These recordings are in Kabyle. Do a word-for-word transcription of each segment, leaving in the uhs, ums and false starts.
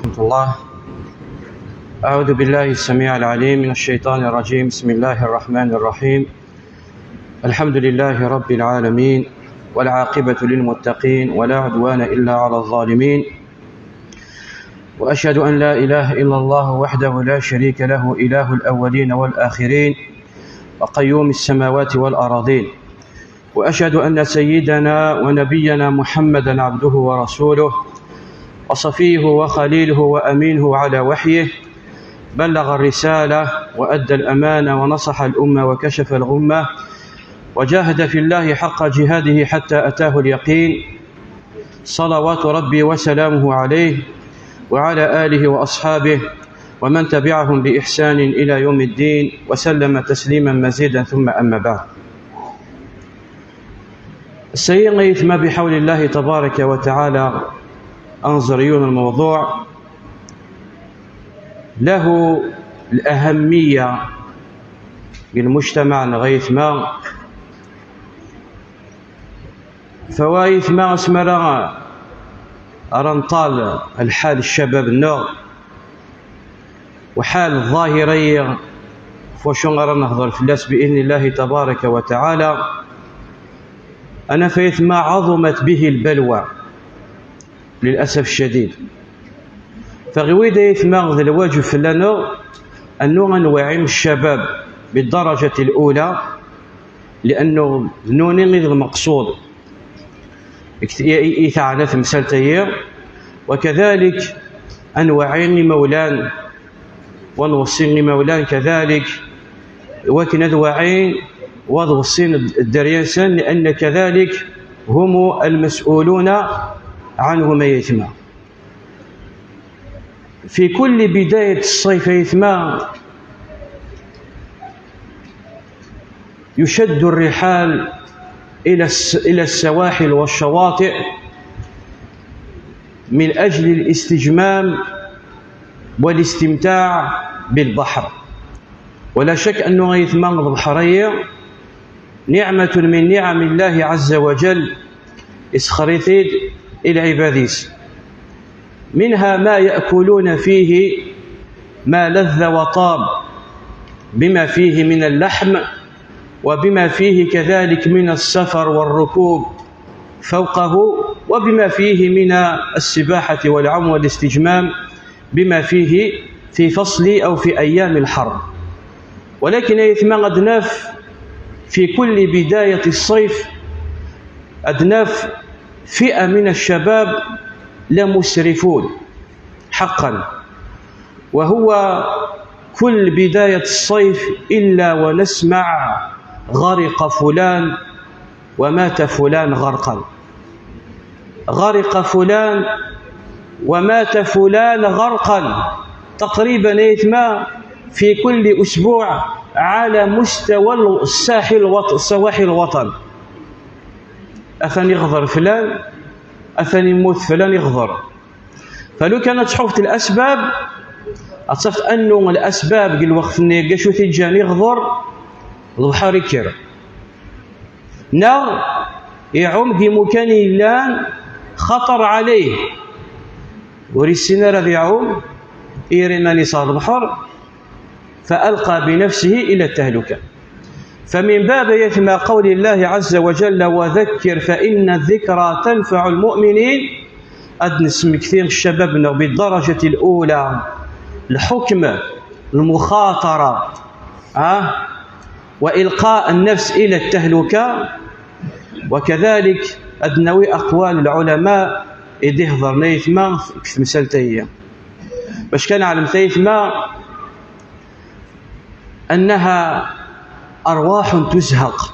ورحمة الله. أعوذ بالله السميع العليم من الشيطان الرجيم. بسم الله الرحمن الرحيم. الحمد لله رب العالمين، والعاقبة للمتقين، ولا عدوان إلا على الظالمين. وأشهد أن لا إله إلا الله وحده لا شريك له، إله الأولين والآخرين، وقيوم السماوات والأراضين. وأشهد أن سيدنا ونبينا محمدا عبده ورسوله، وصفيه وخليله وأمينه على وحيه، بلغ الرسالة وأدى الأمانة ونصح الأمة وكشف الغمة، وجاهد في الله حق جهاده حتى أتاه اليقين، صلوات ربي وسلامه عليه وعلى آله وأصحابه ومن تبعهم بإحسان إلى يوم الدين، وسلم تسليما مزيدا، ثم أما بعد. Ass-agi, ay aytma, بحول الله تبارك وتعالى, ad nẓer yiwen n lmewḍuɛ له الأهمية deg lmujtamaɛ-nneɣ, ay aytma. Fa wa, ay aytma, asmi ara, ara nṭal lḥal n ccabab-nneɣ, وحال الظاهرة ɣef wacu ara nehḍer fell-as بإذن الله تبارك وتعالى, ad naf, ay aytma, عظمت به البلوى للأسف الشديد. Fa ɣiwid, ay aytma, d lwaǧeb fell-aneɣ أنه ad nwɛi ccabab بالدرجة الأولى, لأنه d nuni i d lmeqṣud i, i, i teɛna temsalt-agi, وكذلك ad nwɛi imawlan, wa nweṣṣi imawlan كذلك, wakken ad wɛin, wa ad weṣṣin dderya-nsen, لأن كذلك هم المسؤولون عنهم, ay aytma. في كل بداية الصيف, ay aytma, يشد الرحال إلى الس-، إلى السواحل والشواطئ من أجل الاستجمام والاستمتاع بالبحر. ولا شك أنه, ay aytma, lebḥer-agi نعمة من نعم الله عز وجل, isexxer-it-id i lɛibad-is. منها ما يأكلون فيه ما لذ وطاب، بما فيه من اللحم، وبما فيه كذلك من السفر والركوب فوقه، وبما فيه من السباحة والعوم والاستجمام، بما فيه في فصل أو في أيام الحر. ولكن, ay aytma, ad naf في كل بداية الصيف, ad naf فئة من الشباب لمسرفون حقا، وهو كل بداية الصيف إلا ونسمع: غرق فلان ومات فلان غرقا، غرق فلان ومات فلان غرقا. تقريبا, ay aytma, في كل أسبوع على مستوى الساحل الوط-, سواحل الوطن. Atan iɣder flan, atan immut flan, iɣder. Fa lukan ad tḥuft lasbab, ad tafeḍ annu lasbab deg lweqt-nni, acu t-iǧǧan iɣder, lebḥer ikker. Neɣ iɛum deg imukan yellan خطر عليه, ur yessin ara ad iɛum, ira iman-is ɣer lebḥer, فألقى بنفسه إلى التهلكة. فمن باب, ay aytma, قول الله عز وجل: وذكر فإن الذكرى تنفع المؤمنين, ad nesmekti ccabab-nneɣ بالدرجة الأولى, الحكم, المخاطرة, ها؟ وإلقاء النفس إلى التهلكة. وكذلك ad nawi أقوال العلماء i d-iheḍren, ay aytma, deg temsalt-agi. Bac kan ɛlemt, ay aytma, أنها أرواح تزهق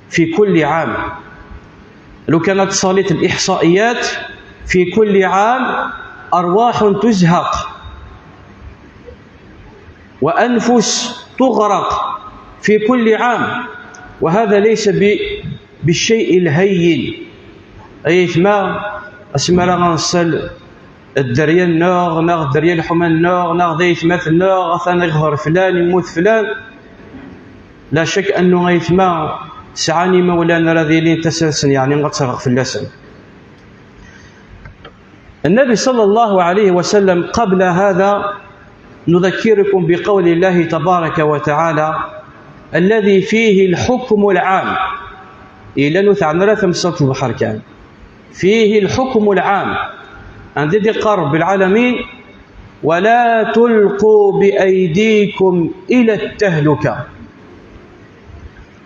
في كل عام. Lukan ad tesseɣliḍ الإحصائيات, في كل عام أرواح تزهق وأنفس تغرق في كل عام، وهذا ليس ب-, بالشيء الهين. Ay aytma, asmi ara nṣel dderya-nneɣ, neɣ dderya lḥuma-nneɣ, neɣ d aytmaten-nneɣ, atan iɣder flan, immut flan. La cak annu aytma sɛan imawlan ara d-ilin tasa-nsen, yeɛni ad terɣ fell-asen. النبي صلى الله عليه وسلم قبل هذا نذكركم بقول الله تبارك وتعالى الذي فيه الحكم العام. إلا نتعمل ثم صوت البحر كان فيه الحكم العام. عند ذي قرب العالمين: ولا تلقوا بأيديكم إلى التهلكة،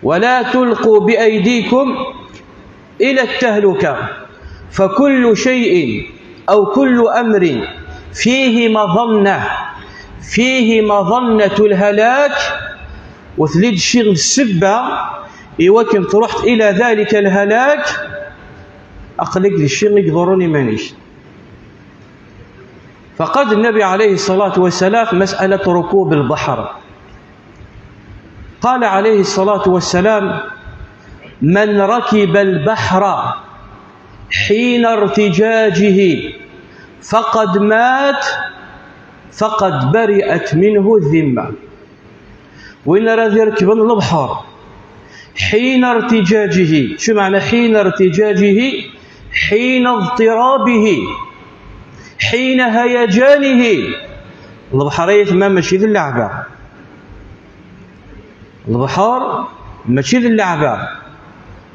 ولا تلقوا بأيديكم إلى التهلكة، فكل شيء أو كل أمر فيه مظنة، فيه مظنة الهلاك، وتلد شي السبة يوكن تروح إلى ذلك الهلاك، أقلق للشيء يقدرون مانيش. فقد النبي عليه الصلاة والسلام مسألة ركوب البحر، قال عليه الصلاة والسلام: من ركب البحر حين ارتجاجه فقد مات، فقد برئت منه الذمة. وين راه يركب البحر حين ارتجاجه؟ شو معنى حين ارتجاجه؟ حين اضطرابه، حين هيجانه. البحر يثمى ماشي ذي اللعبة. البحر ماشي ذي اللعبة.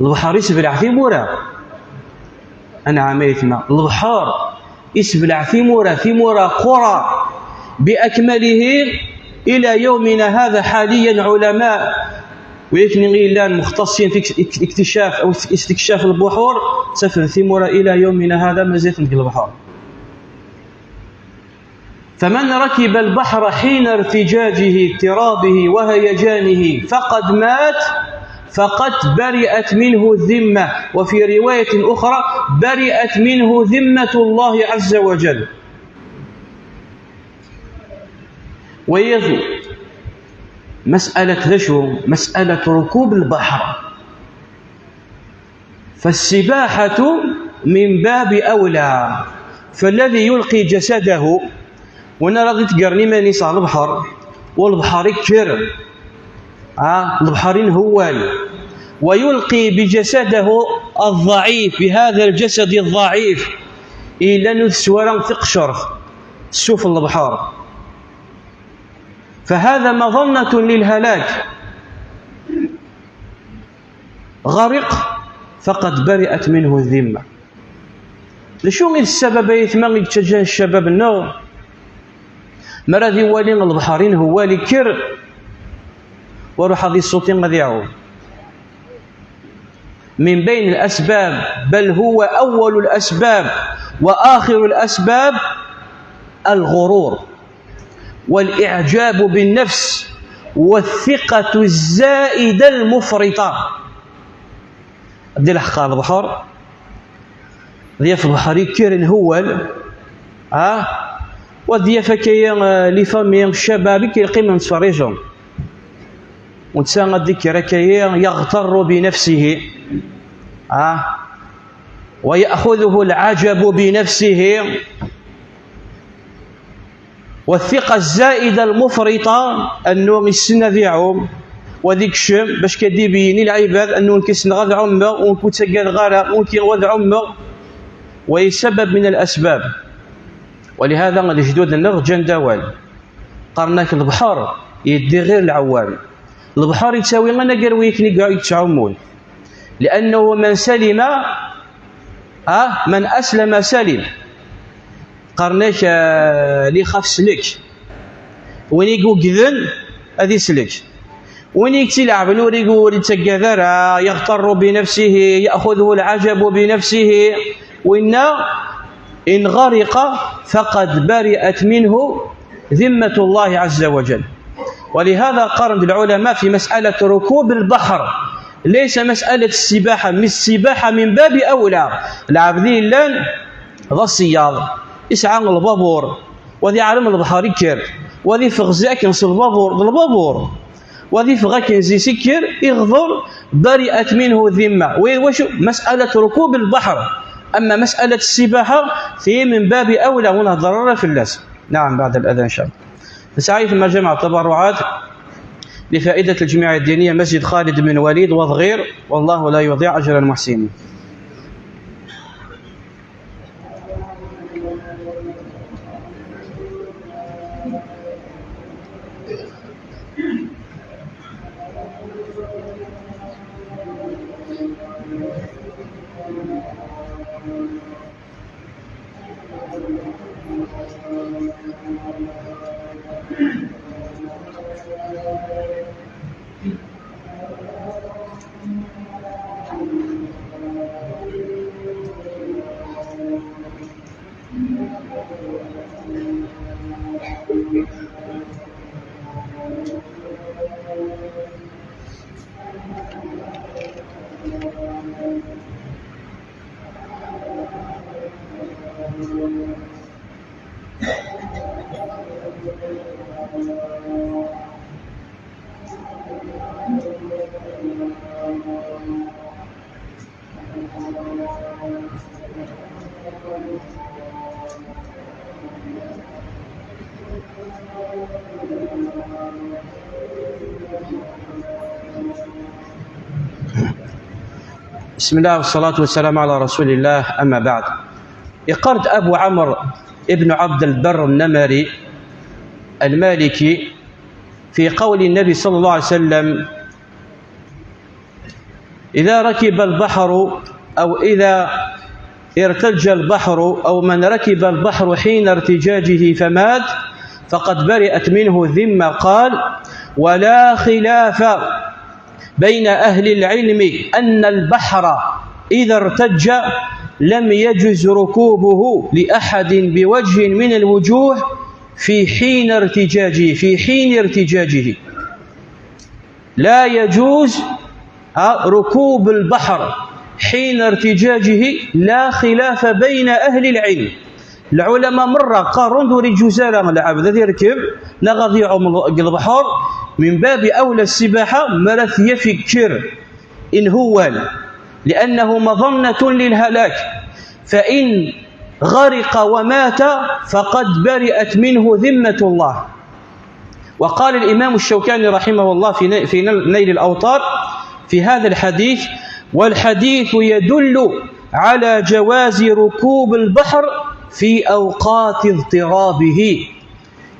البحر يسبلع في مورا. أنا عميتنا البحر يسبلع في مورا، في مورا قرى بأكمله. إلى يومنا هذا حاليا علماء ويكني إلا مختصين في اكت-، اكتشاف أو استكشاف البحور سفر في مورا إلى يومنا هذا ما زالت نقل البحر. فمن ركب البحر حين ارتجاجه اضطرابه وهيجانه فقد مات، فقد برئت منه الذمة. وفي رواية أخرى: برئت منه ذمة الله عز وجل. ويذ مسألة ذشو مسألة ركوب البحر، فالسباحة من باب أولى. فالذي يلقي جسده، وأنا راضي تقرني ماني صار البحر، والبحر يكر، آه، البحر ينهوال، ويلقي بجسده الضعيف، بهذا الجسد الضعيف، إلا نسوارا تقشر سفن البحر، فهذا مظنة للهلاك. غرق فقد برئت منه الذمة. لشو السبب يتمنى يتشجع الشباب النو؟ مرة ذي والي البحرين هو اللي كر وروح هذه الصوتين غادي يعوم. من بين الأسباب، بل هو أول الأسباب وآخر الأسباب، الغرور والإعجاب بالنفس والثقة الزائدة المفرطة. دي الحق البحر، ضياف البحر يكير نهوال، ها؟ وضياف كي، آه، لي فامي الشباب كي القيمة نتفرجهم. وتسان غادي كي يغتر بنفسه، ها؟ ويأخذه العجب بنفسه والثقة الزائدة المفرطة أنه يسنى ذي عوم وذيك الشم باش كدي بيني العباد أنه كيسن غاد عمر وكنت قال غارة ممكن غاد عمر. ويسبب من الأسباب. ولهذا الجدود النغ جان دوال قرناك البحر يدي غير العوام. البحر يتساوي غير نقر ويكني قاع يتعومون. لأنه من سلم، آه، من أسلم سلم. قرنيك، آه، لي خاف سلك. وين يقو قذن، هذه سلك. وين يكتي لعب نوري يقول يتقذر، آه، يغتر بنفسه، يأخذه العجب بنفسه. وإن إن غرق فقد برئت منه ذمة الله عز وجل. ولهذا قارن العلماء في مسألة ركوب البحر، ليس مسألة السباحة، من السباحة من باب أولى. العبد لان ذا الصياد يسعى البابور، وذي عالم البحر يكر، وذي فغزاك نص البابور، البابور. وذي فغاك ينزي سكر يغضر برئت منه ذمة. وي-، وشو مسألة ركوب البحر؟ أما مسألة السباحة في من باب أولى ونهضر في الناس. نعم، بعد الأذان إن شاء الله. فسعي ثم جمع التبرعات لفائدة الجمعية الدينية مسجد خالد بن وليد وصغير، والله لا يضيع أجر المحسنين. بسم الله والصلاة والسلام على رسول الله، أما بعد. Iqqar-d Abu Ɛamr ibn Ɛebd al-Barr an-Namari al-Maliki في قول النبي صلى الله عليه وسلم: إذا ركب البحر، أو إذا ارتج البحر، أو من ركب البحر حين ارتجاجه فمات، فقد برئت منه ذمة. قال: ولا خلاف بين أهل العلم أن البحر إذا ارتج لم يجز ركوبه لأحد بوجه من الوجوه في حين ارتجاجه، في حين ارتجاجه. لا يجوز، ha, ركوب البحر حين ارتجاجه، لا خلاف بين أهل العلم. Lɛulama merra qqaren-d ur iǧuz ara lɛebd ad irkeb neɣ ad iɛum deg lebḥer, min babi awla ssibaḥa mi ara t-yaf ikker, inhuwan, لأنه مظنة للهلاك، فإن غرق ومات فقد برئت منه ذمة الله. وقال الإمام الشوكاني رحمه الله في ني-، في نيل الأوطار في هذا الحديث: والحديث يدل على جواز ركوب البحر في أوقات اضطرابه،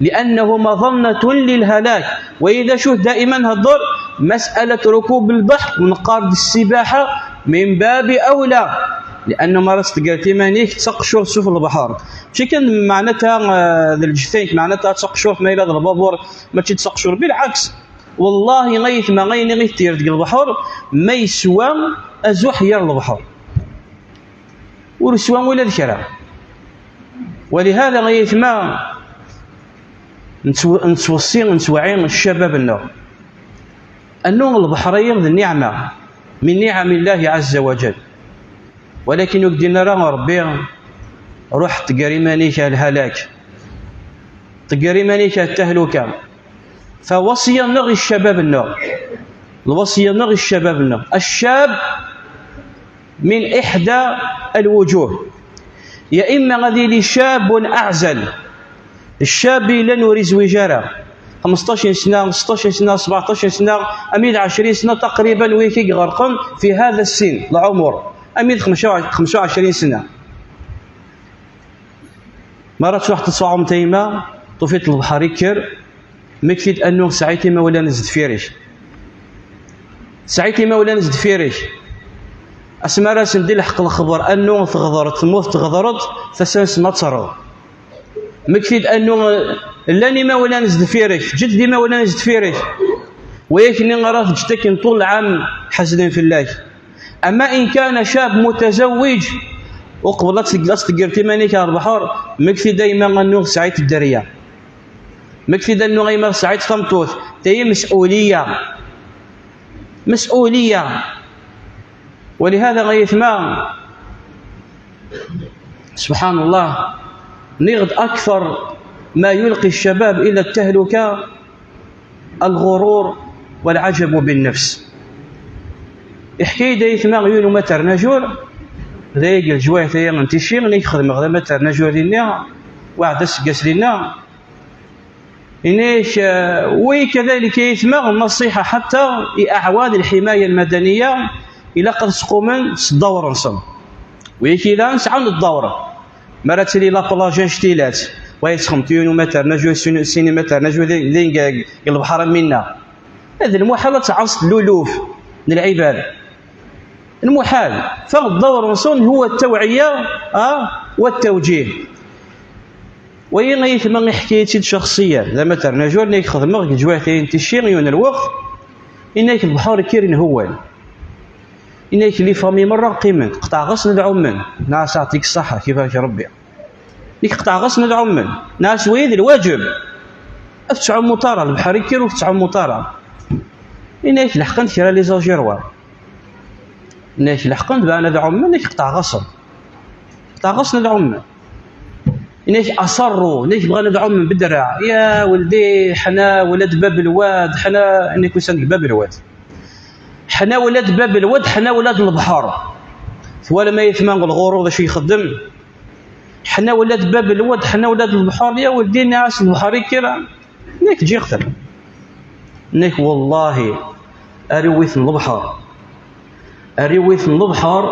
لأنه مظنة للهلاك. وإذا شوف دائما هضر مسألة ركوب البحر ونقارن السباحة من باب أولى، لأنه ما راس تقرتي مانيك تسقشور سفل البحر. شي كان معناتها، آه، ذا الجثيك معناتها تسقشور ما إلى ذا البابور، ماشي تسقشور، بالعكس، والله غيث ما غيني غيث تير ديك البحر ما يسوى أزوح ير البحر، ورسوى ولا ذكرى. ولهذا غيث ما نتو-، نتوصي، نتوعي الشباب النور أنه البحر يرض النعمة من نعم الله عز وجل، ولكن يقدرنا راه ربي روح تقري مانيك الهلاك، تقري مانيك التهلكة. فوصية نغي الشباب النغ، الوصية نغي الشباب النغ. الشاب من إحدى الوجوه، يا إما غادي لي شاب أعزل، الشاب إلا نوري زويجارة خمسطاش سنة، ستطاش سنة، سبعطاش سنة، أميد عشرين سنة تقريبا، ويكي غرقن في هذا السن العمر، أميد خمسة وعشرين سنة. مرات واحد تصعم تيما، طفيت البحر يكر، مكتيد أنو سعيتي ما ولا نزد فيريش. سعيتي ما ولا نزد فيريش. أسمارا سندي الحق الخبر أنو تغضرت، تموت تغضرت، فسنس ما تصرو. مكتيد أنو لاني ما ولا نزد فيريش، جدي ما ولا نزد فيريش. ويكني غرات جتك طول العام حزنين في الله. أما إن كان شاب متزوج وقبل لا تسق-، لا تسقر تيمانيك على البحر، مكتي دايما أنو سعيت الدرية. مكتي دا أنو غيما سعيت ثمتوت، تي مسؤولية. مسؤولية. ولهذا غيثما، سبحان الله، نغد أكثر ما يلقي الشباب إلى التهلكة الغرور والعجب بالنفس. احكي دايت ما غيون وما ترنجور، ذاك الجواية ثايا نتيشي، نيك خدمة غدا ما ترنجور دينا، واحد السقاس دينا. إنيش، آه، وكذلك يثمغ النصيحة حتى أعوان الحماية المدنية إلى قد تقومن الدور نصم. ويكي لا نسعى الدور. Mi ara tili la plage anect-ilat, wa yettxemṭ yiwen umaternaju, sin umaternaju di lebḥer am winna. D lmuḥal ad tɛaṣeḍ luluf n lɛibad. Lmuḥal. Fa ddawr-nsen huwa ttawɛiya, ah, wa ttawǧih. Wayi ayetma iḥki-yi-tt-id cexṣiyan, d amaternaju arni xedmeɣ deg leǧwayat-agi n ticci yiwen n lweqt, inna-k lebḥer ikkir inhewwan. Inna-k les familles merra qqiment, qeṭɛeɣ-asen ad ɛummen. Nɛas, aɛṭik ṣṣaḥa, kibarek Rebbi. Nekk qeṭɛeɣ-asen ad ɛummen. Nɛas, wayi d lwaǧeb. Ad tettɛummuḍ ara, lebḥer ikkir ur tettɛummuḍ ara. Inna-k leḥqen kra les Algérois. Inna-k leḥqen bɣan ad ɛummen, nekk qeṭɛeɣ-asen. Qeṭɛeɣ-asen ad ɛummen. Inna-k aṣerru, inna-k bɣan ad ɛummen bedreɛ. Ya weldi, ḥna welad bab lwad, ḥna, inna-k usan deg bab lwad. Ḥna welad bab lwad, ḥna welad lebḥer. Twalam ayetma lɣurur d acu ixeddem? Ḥna welad bab lwad, ḥna welad lebḥer, ya weldi, nɛas lebḥer ikkir. Nekk ǧǧiɣ-ten. Nekk wallahi, ariwiten lebḥer. Ariwiten lebḥer,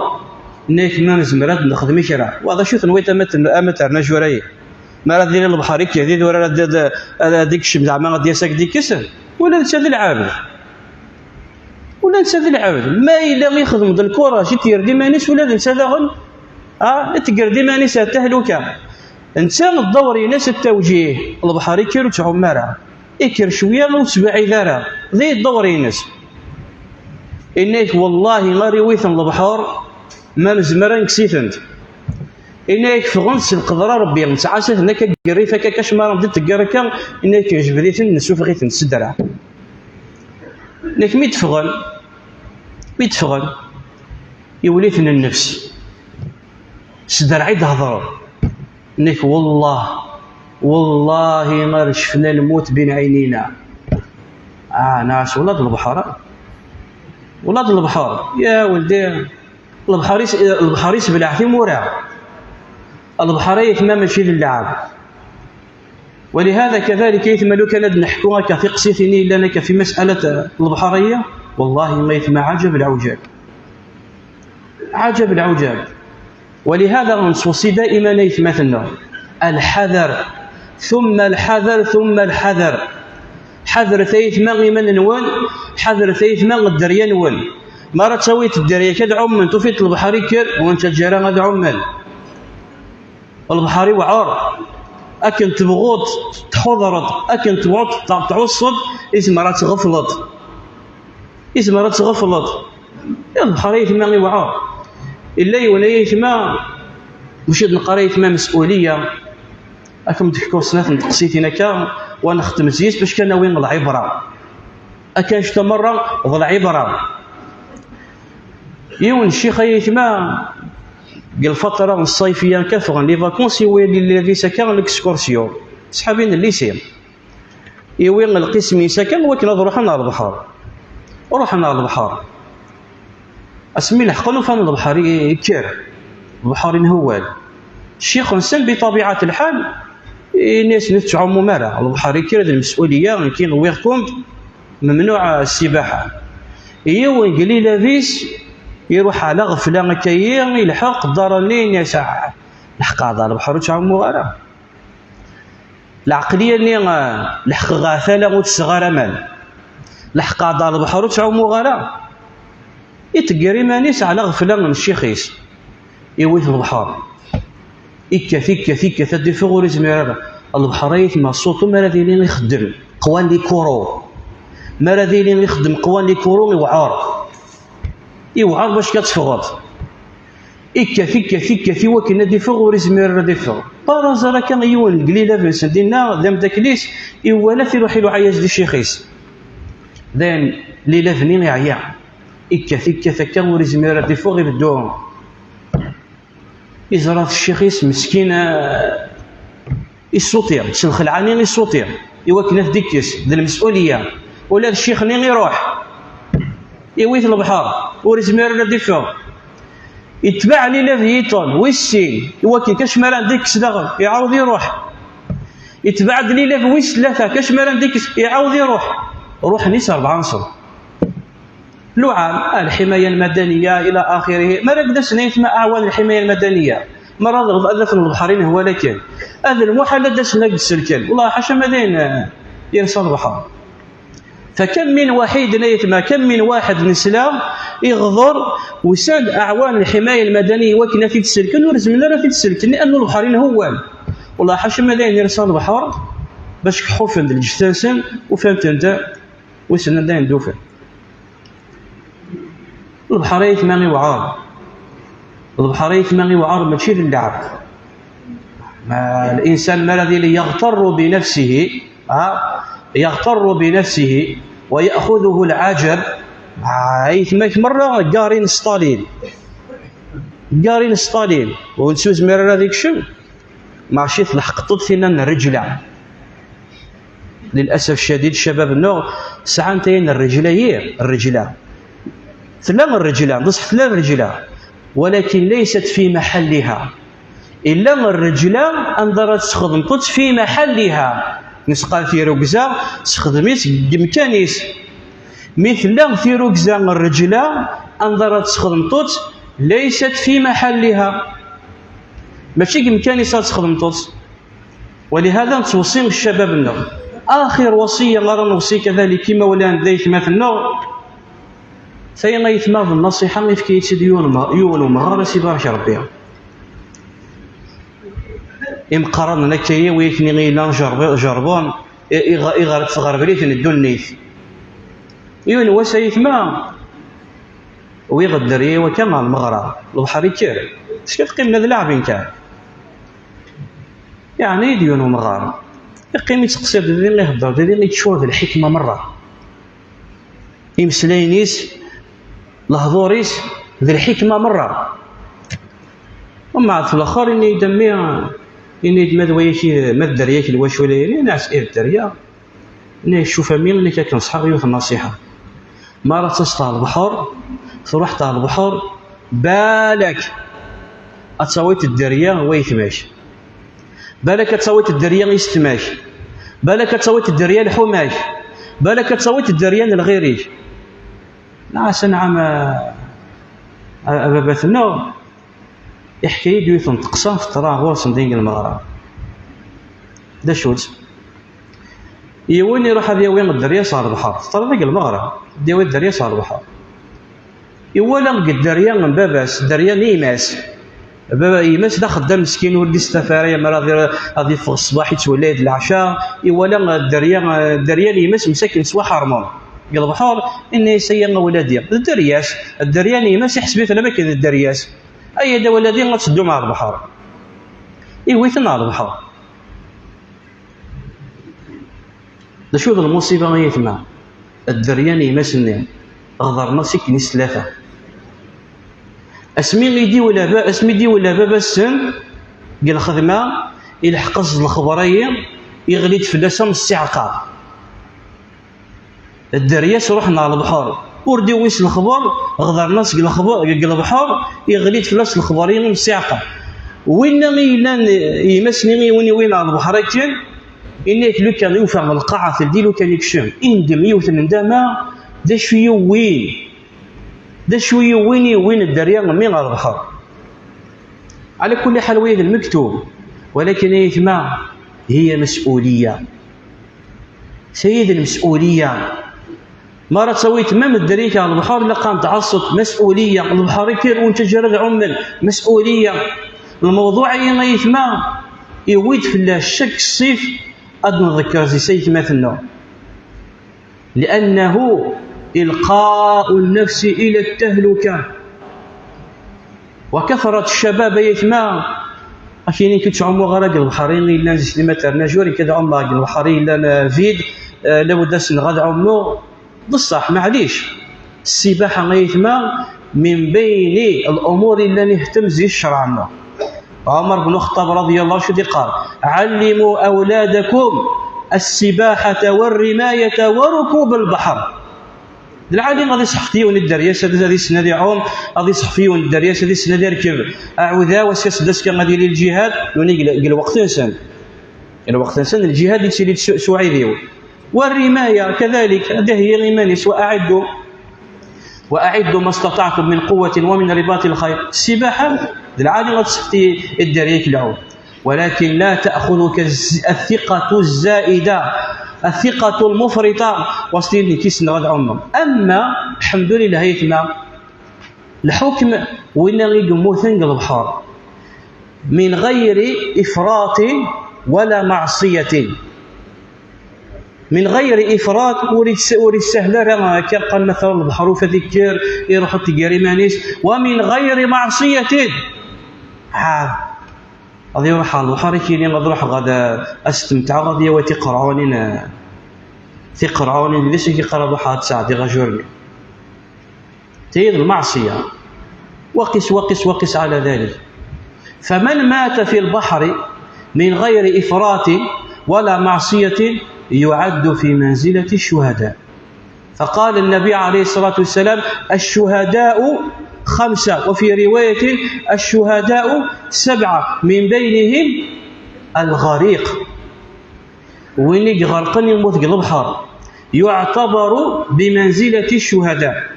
nekk ma nezmer ad nexdem i kra. Wa d acu tenwiḍ ama tern-, ama terna jura-yi? Ma ara d-yili lebḥer ikkir, d idurar ad, ad, ad, ad ikcem zeɛma ad d-yas ad k-d-ikkes? Ula d netta d lɛebd. Ula d netta d lɛebd. Ma yella ixdem-d lkuraj, i t-yerr d iman-is, ula d netta daɣen, ah, i t-yerr d iman-is ar tahluka. Netta ddawr-ines ttawǧih, lebḥer ikkir ur ttɛum ara. Ikker cwiya ur ttbaɛid ara. D ddawr-ines. Inna-k wallahi, ma riwiten lebḥer, ma nezmer ad nekkes-itent. Inna-k ffɣen s lqedra Rebbi, nettɛassa-ten akka deg rrif akka, kacmara d-teggar akka, inna-k jbed-iten, nessufeɣ-iten s ddreɛ. Nekk mi d-ffɣen, mi d-ffɣen, iwel-iten nnefs. S ddreɛ i d-hedren. Nekk, wallah, wallahi ma cefna lmut bin ɛinina. Ah, nɛas, wala d lebḥer. Wala d lebḥer. Ya weldi, lebḥer is-, lebḥer isbleɛ timura. Lebḥer ay ayetma mačči d lleɛb. ولهذا كذلك ayetma lukan ad neḥku akka tiqsitin i yellan akka fi mas'alat lebḥer-agi, wallahi ma ayetma ɛajab lɛujab. عجب العجاب. ولهذا نتوصي دائما ayetma-tneɣ: الحذر ثم الحذر ثم الحذر. Ḥadret ayetma iman-nwen, ḥadret ayetma dderya-nwen. Mi ara tawit dderya-k ad ɛummen, tufiḍ lebḥer ikker, ur nettaǧǧa ara ad ɛummen. Lebḥer iwɛer. Akken tebɣuḍ tḥudreḍ, akken tebɣuḍ tɛusseḍ, izmer ad tɣefleḍ. Izmer ad tɣefleḍ. Ya lebḥer ayetma iwɛer. Illa yiwen ay ayetma, mačči ad neqqar ayetma مسؤولية. Ad kem-d-fkuɣ snat n teqsitin akka, wa nextem zzis bac kan nawi lɛibra. Akka anect-a merra d lɛibra. Yiwen ccix ay ayetma, deg lfatra n ṣṣayfiya akka ffɣen les vacances, iwali les vacances akka l'excursion. Ṣḥabi n lycée. Iwi lqisem-is akka wakken ad ruḥen ɣer lebḥer. Ruḥen ɣer lebḥer. Asmi leḥqen ufan lebḥer i-, ikker. Lebḥer inhewwal. Ccix-nsen بطبيعة الحال, ini-asen ur tettɛumum ara. Lebḥer ikker d lmes'uliya, nekki wwiɣ-kum-d, memnuɛ ssibaḥa. Yiwen deg lilab-is, iruḥ ɛla ɣefla akka-yi, ilḥeq ddar-nni, ini-as: "Ah, leḥqeɣ da lebḥer ur ttɛumuɣ ara." Lɛeqliya-nni, ah, leḥqeɣ ɣer tala ur tesseɣ ara aman. Leḥqeɣ-d ɣer lebḥer ur ttɛumuɣ ara. Itegger iman-is ɛla ɣefla n ccix-is. Iwit lebḥer. Ikkat, ikkat, ikkat, ad d-iffeɣ ur izmir ara. Lebḥer ay ayetma ṣṣuṭu mi ara d-yili ixeddem qwan likuru. Mi ara d-yili ixeddem qwan likuru iwɛer. Iwɛer bac ad teffɣeḍ. Ikkat, ikkat, ikkat, i wakken ad iffeɣ, ur izmir ara ad iffeɣ. Par hasard akka, yiwen deg lilab-nsen dinna, d ameddakel-is, iwala-t, iruḥ iluɛa-yas-d i ccix-is. Dayen, lilab-nni iɛya. Ikkat, ikkat akka, ur izmir ara ad iffeɣ, ibeddu. Iẓra-t ccix-is meskin, eh, issuṭi, s lxelɛa-nni issuṭi, i wakken ad t-id-ikkes, d lmes'uliya. Ula d ccix-nni iruḥ, iwi-t lebḥer, ur izmir ara ad d-iffeɣ. Itbeɛ lilab yiṭen, wis sin, i wakken kacem ara d-ikkes daɣen, iɛawed iruḥ. Itbeɛ-d lilab wis tlata, kacem ara d-ikkes, iɛawed iruḥ. Ruḥen-is rebɛa nṣel. Luɛan, ah, lḥimaya lmadaniya, ila axirihi. Mi ara d-asen ayetma aɛwan lḥimaya lmadaniya, Mara ad ad afen lebḥer inehwa lakin. Ad lmuḥal ad d-asen ad d-selken. Wallah ḥaca ma d ayen, eh, yersa lebḥer. فكم من وحيد أيتما، كم من واحد nesla iɣder وسان أعوان الحماية المدنية wakken ad t-id-selken, ur zmiren ara ad t-id-selken لأنه lebḥer inehwa. Wallah ḥaca ma d ayen yersa lebḥer bac kḥufen d lǧetta-nsen, ufan-ten da, wissen anda i d-ufan. Lebḥer ayetma iwɛer. Lebḥer ayetma iwɛer mačči d lɛeb. Ma الإنسان ma ara yili يغتر بنفسه, ha, يغتر بنفسه ويأخذه العجب, ha, ayetma-k merra ggarin Stalin. Ggarin Stalin. Ur nettuzmir ara ad ikcem. Mačči tleḥqeḍ tinna n rreǧla. للأسف الشديد, ccabab-nneɣ sɛan tayen n rreǧla-yi, rreǧla. Tella rreǧla, d ṣṣeḥ tella rreǧla, ولكن ليست في محلها. Illa rreǧla anda ara tesxedmeḍ-tt في محلها. Nesqal tirugza, sexdem-itt deg yimkan-is. Mi tella tirugza n rreǧla anda ara tesxedmeḍ-tt, ليست في محلها. Mačči deg yimkan-is ad tesxedmeḍ-tt. ولهذا nettweṣṣi ccabab-nneɣ. آخر وصية ara nweṣṣi كذلك imawlan d aytmaten-nneɣ, tayi aytma d nnaṣiḥa, ifka-yi-tt-id yiwen me-, yiwen umɣar, ad s-ibarek Rebbi. Imeqqranen akka-yi, wi akken i yellan jerb-, jerben, i, i, iɣer-, tɣerbriten ddunit. Yiwen wass aytma, wiɣ dderya-iw akka ɣer lmeɣreb, lebḥer ikker. Ticki teqqim d leɛbin kan. Yeɛni-d yiwen umɣar. Iqqim ittqeṣṣir didi, ihedder didi, iččur d lḥikma merra. Imeslayen-is, lehdur-is, d lḥikma merra. Umbeɛd f lexxer, ini-d a mmi, ini-d ma d wayaki, ma d dderya-k lwacula-yagi, nɛas i dderya. Ini-ak, cuf a mmi, ini-ak ad k-neṣḥeɣ yiwet n nṣiḥa. Mi ara taseḍ ɣer lebḥer, truḥeḍ ɣer lebḥer, balak ad tawiḍ dderya n waytma-k. Balak ad tawiḍ dderya n yessetma-k. Balak ad tawiḍ dderya n lḥuma-k. Balak ad tawiḍ dderya n lɣir-ik. Nɛas anɛam a, a, a baba-tneɣ. Iḥka-yi-d yiwet n teqsa teḍra ɣur-sen din deg lmeɣreb. D acu-tt? Yiwen iruḥ ad yawi dderya-s ɣer lebḥer. Teḍra deg lmeɣreb. Ad yawi dderya-s ɣer lebḥer. Iwala deg dderya n baba-s, dderya n yemma-s. Baba, yemma-s d axeddam meskin, ur d-isteɛfa ara, yammer ad, ad iffeɣ ṣṣbeḥ, ittwelli-d leɛca. Iwala dderya, dderya n yemma-s msakin s waḥermum deg lebḥer. Inna-yas, ay a awladi, d dderya-s. Dderya n yemma-s iḥseb-iten am akken d dderya-s. Ay a awladi, ad teddum ɣer lebḥer. Iwi-ten ɣer lebḥer. D acu d lmuṣiba ay aytma? Dderya n yemma-s-nni, ɣḍaren-as akken i s tlata. Asmi i d-iwla ba-, asmi i d-iwla baba-sen deg lxedma, ilḥeq-as lexber-agi, iɣli-d fell-as am ssiɛqa. Dderya-s ruḥen ɣer lebḥer. Ur d-iwwis lexber, ɣḍaren-as deg lexber, deg lebḥer, iɣli-d fell-as lexber-agi am ssiɛqa. Winna i yellan, yemma-s-nni i win iwin ɣer lebḥer akken, inna-yak lukan yufa lqaɛa teldi, lukan ikcem, indem yiwet n ndama, d acu yewwin? D acu yewwin, yewwin dderya mmi ɣer lebḥer? Ɛla kulli ḥal, waya d lmektub, walakin ay aytma, hiya mas'uliya. Tayi d lmas'uliya. Mi ara tawiḍ ma dderya-k ɣer lebḥer, ilaq ad tɛasseḍ, mas'uliya. Lebḥer ikker, ur nettaǧǧa ara ad ɛummen, mas'uliya. Lmewḍuɛ-agi ay aytma, iwwi-d fell-as cak ṣṣif ad nḍekker zi-s aytmaten-nneɣ. لأنه إلقاء النفس إلى التهلكة. وكثرة الشباب ay aytma, ad k-inin ur ttɛumuɣ ara deg lebḥer-agi yellan zi Slimat Ernajur, nekk ad ɛummeɣ deg lebḥer-agi yellan, eh, vide, eh, labud ad ssneɣ ad ɛummeɣ. D ṣṣeḥ, maɛlic. Ssibaḥa ay aytma, min bayni al-umur yellan ihtem zi ccreɛ-nneɣ. Ɛumer ben Uxeṭṭab, radiyallahu anhu, acu d-iqqar? علموا أولادكم السباحة والرماية وركوب البحر. D lɛali ad iseḥfet yiwen dderya-s, ad, ad issen ad iɛum, ad iseḥfet yiwen dderya-s, ad issen ad irkeb aɛudaw, ass-a s-d azekka ad yili lǧihad, nuni deg, deg lweqt-nsen. Deg lweqt-nsen, lǧihad yettili-d s, s uɛidiw. والرماية كذلك, ad iheyyi iman-is, وأعدوا وأعدوا ما استطعتم من قوة ومن رباط الخيل. Ssibaḥa, D lɛali ad tseɣti i dderya-k lɛum. ولكن لا تأخذك الثقة الزائدة، الثقة المفرطة، وسطين كيس نغد عمم. أما الحمد لله يتما الحكم وين يموتن البحر من غير إفراط ولا معصية. من غير إفراط، وريت سهل راه كان قال مثلا البحر فذكر يروح تقري مانيس، ومن غير معصية. ها، غادي يروح على البحر كيلي غادي يروح غادا استمتع غادي يوي تيقرعونين، تيقرعونين ليش يقرا البحر تساعدي غا جورني. تيد المعصية. وقس وقس وقس على ذلك. فمن مات في البحر من غير إفراط ولا معصية يعد في منزلة الشهداء. فقال النبي عليه الصلاة والسلام: الشهداء خمسة، وفي رواية: الشهداء سبعة، من بينهم الغريق. وين يغرقن يموت البحر يعتبر بمنزلة الشهداء.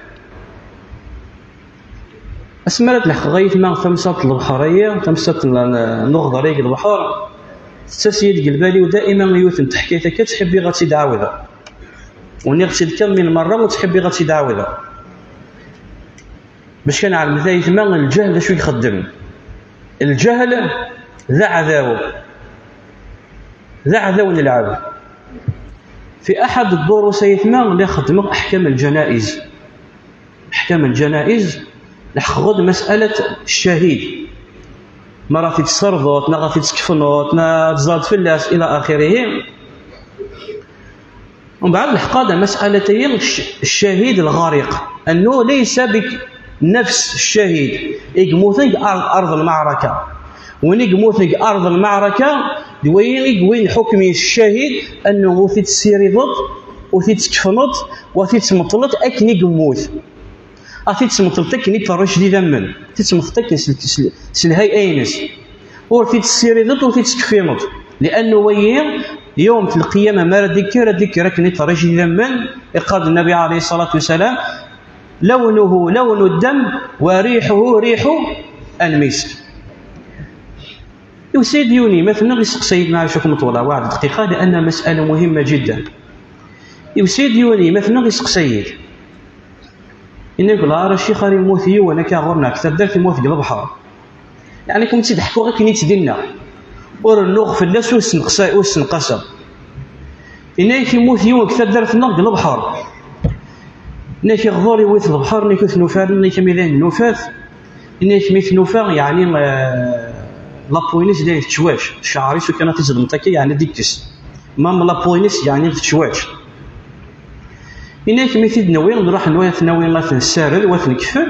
Asmi ara d-leḥqeɣ ay tma tamsalt n lebḥer-agi, tamsalt n, n uɣḍer-agi n lebḥer, tettas-iyi-d deg lbal-iw daima yiwet n teḥkayt akka, ttḥibbiɣ ad tt-id-ɛawdeɣ. U nniɣ-tt-id kan min merra, u ttḥibbiɣ ad tt-id-ɛawdeɣ. Bac kan ɛelmet ay tma, lǧahl d acu ixeddem. Lǧahl d aɛdaw. D aɛdaw n lɛebd. Fi aḥad ddurus ay tma, lliɣ xeddmeɣ aḥkam lǧanaiz. Aḥkam lǧanaiz, leḥqeɣ-d mas'alat ccahid. Ma ɣa t-id-tesserḍeḍ, neɣ ɣa t-id-tkefneḍ, neɣ tẓalleḍ fell-as, ila axirihi. Umbeɛd leḥqeɣ-d mas'alat-agi, cc-, ccahid lɣariq. Annu laysa bi nafs ccahid. I yemmuten deg ar-, arḍ lmeɛraka. Win i yemmuten deg arḍ lmeɛraka, d wayi i yewwin lḥukm-is ccahid, annu ur t-id-tessirideḍ, ur t-id-tkefneḍ, ur t-id-tmeṭṭleḍ akken i yemmut. A t-id-tmeṭṭleḍ akken i d-terric d idammen, t-id-tmeṭṭleḍ akken s l-, s l-, s lhay'a-ines. Ur t-id-tessirideḍ, ur t-id-ttkeffineḍ. Li'annu wayi, yawm lqiyama, mi ara d-ikker, ad d-ikker akken i d-terric d idammen, iqqar-d Nnabi ɛalayhi ṣṣalatu wassalam: لونه لون الدم وريحه ريح المسك. Yusa-d yiwen n yemma-tneɣ iseqsa-yi-d, maɛlic ad kem-ṭwleɣ waḥed dqiqa, li'anna mas'ala muhimma jiddan. Yusa-d yiwen n yemma-tneɣ iseqsa-yi-d. Inna-k: "La ara ccix ara yemmut yiwen akka ɣur-neɣ deg taddart, yemmut deg lebḥer." Yeɛni kem-tt-id-ḥkuɣ akken i tt-dinna. Ur rennuɣ fell-as, ur senqsa-, ur senqaseɣ. Inna-k: "Yemmut yiwen deg taddart-nneɣ deg lebḥer." Inna-k: "Iɣḍer yewwi-t lebḥer, inna-k ur t-nufi ara, inna-k amidan nufat." Inna-k: "Mi t-nufa, yeɛni, eh, la peau-ines dayen tettwač, ccɛer-is ur kan ad t-id-ẓedmeḍ akka, yeɛni ad d-ikkes. Même la peau-ines, yeɛni tettwač." Inna-k: "Mi t-id-nawi, nruḥ nwa-, ad t-nawi, ad t-nessared, ad t-nekfen."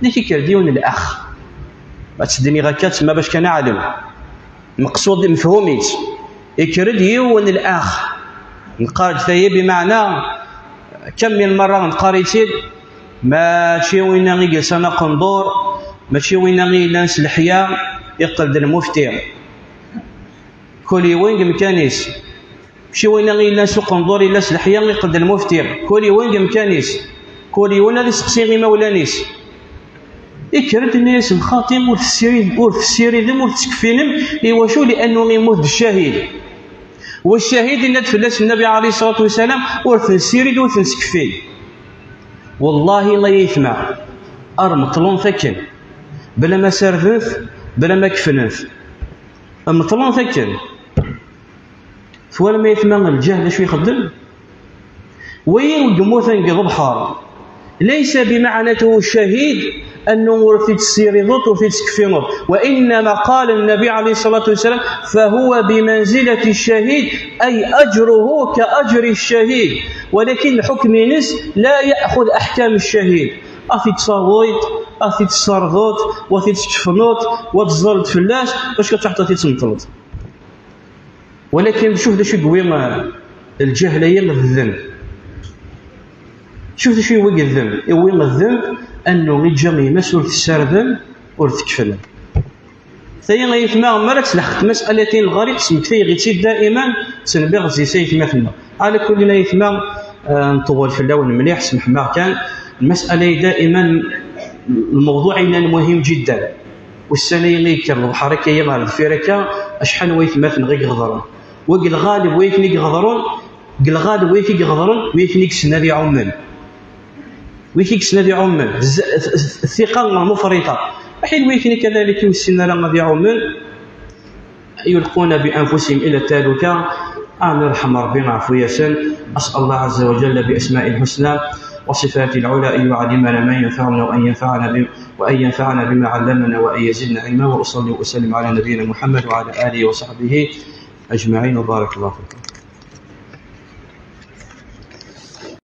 Inna-k: "Ikker-d yiwen n l'ax." Ma tt-d-nniɣ akka, tsemma bac kan aɛlem. Meqsud mefhum-itt. Ikker-d yiwen n l'ax. Nqar-d tayi bimeɛna, kammi lmerra nqar-itt-id, mačči winna i yelsan aqendur, mačči winna i yellan s leḥya, iqqel d lmufti. Kul yiwen deg umkan-is. Mačči winna i yellan s uqendur, yella s leḥya, iqqel d lmufti. Kul yiwen deg umkan-is. Kul yiwen ad iseqsi imawlan-is. Ikker-d, inna-yasen: "Xaṭi, ur tessirid-, ur tessiridem, ur tettkeffinem." Iwacu? Li'annu immut d ccahid. Wa ccahid, inna-d fell-as Nnabi ɛalayhi ṣṣalatu wassalam: "Ur ten-ssirid, ur ten-ttkeffi." Wallahi, ay aytma, ar meṭlen-t akken, bla ma sarden-t, bla ma kefnen-t. Meṭlen-t akken. Twalam ay aytma lǧahl d acu ixeddem? Wayi i yemmuten deg lebḥer, ليس بمعنى أنه شهيد أنه ur t-id-tessirideḍ, ur t-id-ttkeffineḍ. وإنما قال النبي عليه الصلاة والسلام: "فهو بمنزلة الشهيد"، أي أجره كأجر الشهيد، ولكن الحكم-ines لا يأخذ أحكام الشهيد. A t-id-tawiḍ, a t-id-tessardeḍ, a t-id-tkefneḍ, a tẓalleḍ fell-as, acu ad teḥṭaḍ a t-id-tmeṭleḍ. Walakin, cuf d acu i yewwi, eh, lǧahl-agi d ddemb. Cuf d acu i yewwi deg ddemb. Iwwi ddemb, annu iǧǧa yemma-s ur tessardem, ur tkefnem. Tayi ay aytma, mi ara tt-leḥqent tmasalatin n lɣariq, smektayeɣ-itt-id daiman, ttnebbiɣ zzis ay aytma-tneɣ. Ɛla kulli ay aytma, eh, nṭewwel fell-awen mliḥ, semḥem-aɣ kan. Lmasala-yi daiman, lmewḍuɛ-agi muhim jiddan. Ussan-agi i yekker lebḥer akka-yi ɣer deffir akka, acḥal n waytmaten i iɣeḍren. Wa deg lɣaleb wayten i iɣeḍren, deg lɣaleb wayt i iɣeḍren, wayten i yessnen ad iɛummen. Wayt i yessnen ad iɛummen. Zza-, th-, th-, thiqa n lmufrita. Aḥin wayten i kadalik ur ssinen ara ad iɛummen. يلقون بأنفسهم إلى التهلكة. آمين، رحم ربي، عفو ياسين. أسأل الله عز وجل بأسماء الحسنى وصفات العلى أن يعلمنا ما ينفعنا وأن ينفعنا ب-، وأن ينفعنا بما علمنا وأن يزدنا علما. وأصلي وأسلم على نبينا محمد وعلى آله وصحبه أجمعين، وبارك الله فيكم.